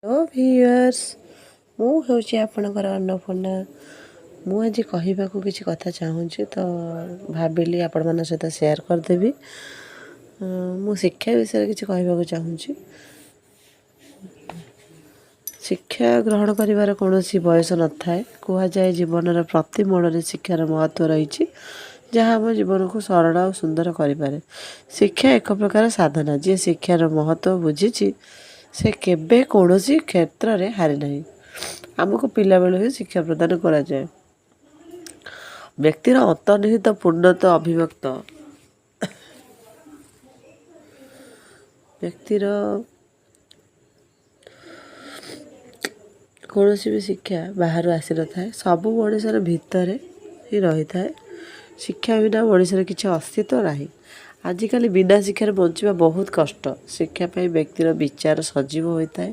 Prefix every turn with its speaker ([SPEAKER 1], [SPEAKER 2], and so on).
[SPEAKER 1] Hello ଭିୟୁଅର୍ସ, ମୁଁ ହେଉଛି ଆପଣଙ୍କର ଅନ୍ନପୂର୍ଣ୍ଣା। ମୁଁ ଆଜି କହିବାକୁ କିଛି କଥା ଚାହୁଁଛି ତ ଭାବିଲି ଆପଣମାନଙ୍କ ସହିତ ସେୟାର କରିଦେବି। ମୁଁ ଶିକ୍ଷା ବିଷୟରେ କିଛି କହିବାକୁ ଚାହୁଁଛି। ଶିକ୍ଷା ଗ୍ରହଣ କରିବାର କୌଣସି ବୟସ ନଥାଏ। କୁହାଯାଏ, ଜୀବନର ପ୍ରତି ମୋଡ଼ରେ ଶିକ୍ଷାର ମହତ୍ତ୍ୱ ରହିଛି, ଯାହା ଆମ ଜୀବନକୁ ସରଳ ଆଉ ସୁନ୍ଦର କରିପାରେ। ଶିକ୍ଷା ଏକ ପ୍ରକାର ସାଧନା। ଯିଏ ଶିକ୍ଷାର ମହତ୍ତ୍ୱ ବୁଝିଛି, ସେ କେବେ କୌଣସି କ୍ଷେତ୍ରରେ ହାରେ ନାହିଁ। ଆମକୁ ପିଲାବେଳୁ ହିଁ ଶିକ୍ଷା ପ୍ରଦାନ କରାଯାଏ। ବ୍ୟକ୍ତିର ଅନ୍ତର୍ନିହିତ ପୂର୍ଣ୍ଣତ ଅଭିବ୍ୟକ୍ତ ବ୍ୟକ୍ତିର କୌଣସି ବି ଶିକ୍ଷା ବାହାରୁ ଆସିନଥାଏ, ସବୁ ମଣିଷର ଭିତରେ ହିଁ ରହିଥାଏ। ଶିକ୍ଷା ବିନା ମଣିଷର କିଛି ଅସ୍ତିତ୍ୱ ନାହିଁ। ଆଜିକାଲି ବିନା ଶିକ୍ଷାରେ ବଞ୍ଚିବା ବହୁତ କଷ୍ଟ। ଶିକ୍ଷା ପାଇଁ ବ୍ୟକ୍ତିର ବିଚାର ସଜୀବ ହୋଇଥାଏ।